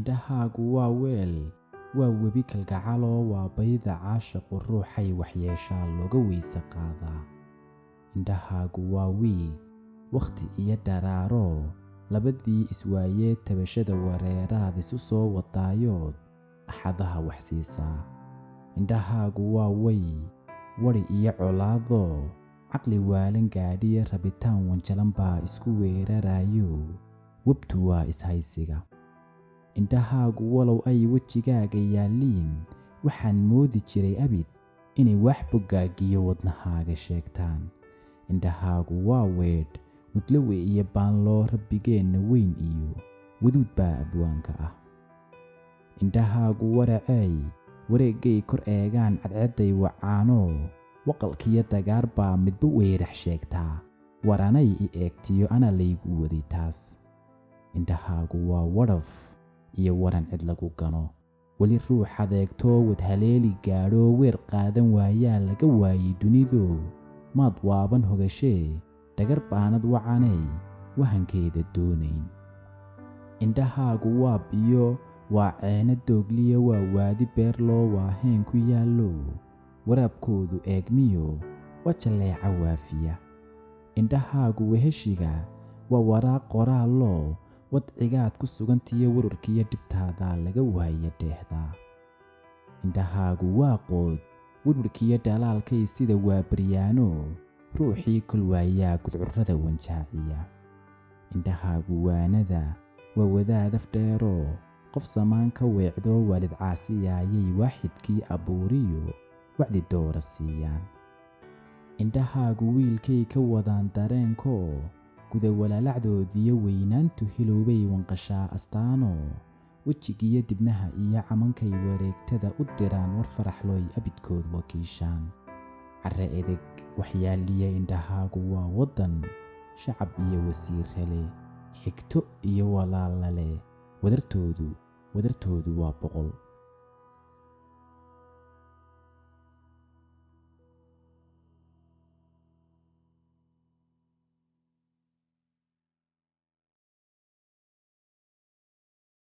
Indhahaagu waa weel, waa webi kalgacaloo, waa bayda caashaqu ruuxay waxyeeshaa looga weyse qaadaa. Indhahaagu waa wiig, wakhti iyo dharaaroo, labadii iswaayee tabashada wareeraad isu soo wadaayood axadaha wax siisaa. Indhahaagu waa way, wadhi iyo colaadoo, caqli waalan gaadhiya rabitaan wanjalan baa isku weerarayo, webtu waa ishaysiga. Indhahaagu walow ay wejigaaga yaalliin, waxaan moodi jiray abid inay wax boggaagiyo wadnahaaga sheegtaan. Indhahaagu waa weedh, wudlawe iyo baanloo, rabbigeenna weyn iyo waduud baa abwaanka ah. Indhahaagu waraceey, wareeggay kor eegaan cadceedday wacaanoo, waqalkiyo dagaar baa midba weerax sheegtaa, waranay i eegtiyo anaa laygu waday taas. Indhahaagu waa wadhaf iyo waran cid lagu gano, weli ruux adeegtoo wadhaleeli gaadhoo weer qaadan waayaa laga waayey dunido, maad waaban hogashee dhagar baanad wacanay wahankeeda doonayn. Indhahaagu waa biyo, waa ceeno doogliya, waa waadi beerloo, waa heen ku yaallo, waraabkoodu eegmiyo waa jalleeca waafiya. Indhahaagu weheshiga waa waraaq qoraalloo, wadcigaad ku sugantiyo warwarkiyo dhibtaadaa laga waaya dheehdaa. Indhahaagu waa qood, werwarkiyo dhalaalkay sida waabaryaano, ruuxii kol waayaa gudcurrada wanjaaciya. Indhahaagu waanada waa wadaadaf dheeroo, qof samaan ka weecdoo waalid caasiyaayay waaxidkii abuuriyo wacdi doora siiyaan. Indhahaagu wiilkay ka wadaan dareenkoo, guda walaalacdoodiyo weynaantu hilowbay wanqashaa astaanoo, wejigiyo dibnaha iyo camankay wareegtada u diraan war faraxlooy abidkood wakiishaan. Carre edeg waxyaaliya indhahaagu waa waddan, shacab iyo wasiirale, xigto iyo walaalale, wadartoodu waa 100.